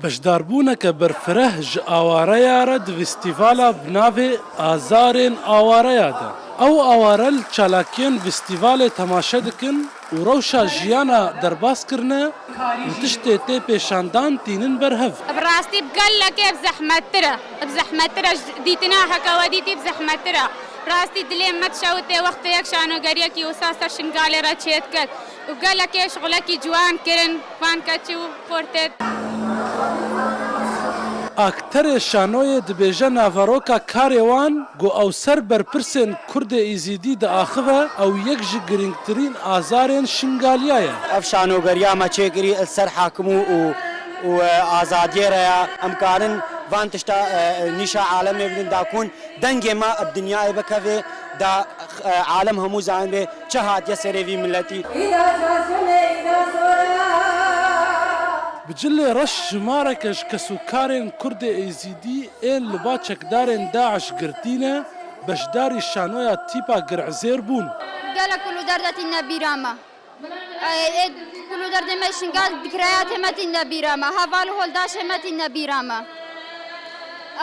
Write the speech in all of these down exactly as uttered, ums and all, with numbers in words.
Beşdarbûneke berfireh ji awareya re di festîvala bi navê Azarên Awareya de. Ew aware li çalakiyên festîvalê temaşe dikin û rewşa jiyana derbas kirine û tiştê tê pêşandan tînin ber hev. Bi rastî bi gelekê bi zehmettir e. Bi zehmettir e, ji dîtina heke we dîtî bi zehmettir e. Bi rastî dilê me dişewitê wextê yek şanogeriyekî wisa ser Şingalê re çêdiket û gelekê şixulekî ciwan kirin van keçî û xortê. Akterê şanoyê dibêje naveroka karê wan ku ew ser berpirsên Kurdê Êzîdî diaxive, ew yek ji girîngtirîn azarên Şingaliyê ye. Ev şanogeriya me çêkirî li ser hakim û, û, û, e, azadiyê re ye. Em karin van tişta, e, nîşa alemê bidin da ku dengê me bi dinyayê bikeve, da, e, alem hemû zanibê çi hatiye serê vî miletî. Bi cilê reş jimareke ji kesûkarên Kurdê Êzîdî ên li ba çekdarên DAIŞ girtî ne, beşdarî şanoya tîpa Gir'izêr bûn. Gelek kul û derdetî nebîra me. Ê, ê, kul û derdê me Şingal dikiraya tê me tîne bîra me. Heval û holdaşê me tîne bîra me.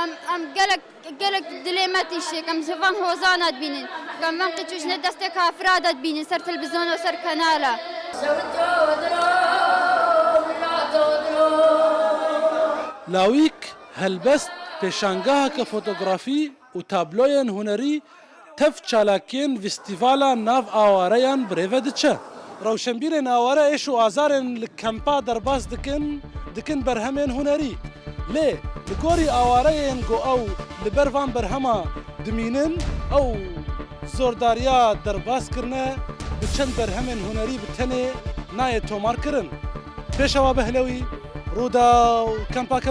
Em, em gelek, gelek dilê me tîşê. Em ji van hozana dibînin. Em van qiçûşne destê kafira de dibînin ser televîzyon û ser kanala. Lawîk, helbest, pêşangaheke fotografî û tabloyên hunerî tev çalakiyên festîvala nav awareyan bi rê ve diçe. Rewşenbîrên aware êş û azarên li kempa derbas dikin, dikin berhemên hunerî. Lê li gorî awareyên ku ew li ber van berhema dimînin, ew zordariya derbas kirine bi çend berhemên hunerî bi tenê nayê tomarkirin. Pêşewa Behlewî, Rûdaw, Kempa Ke-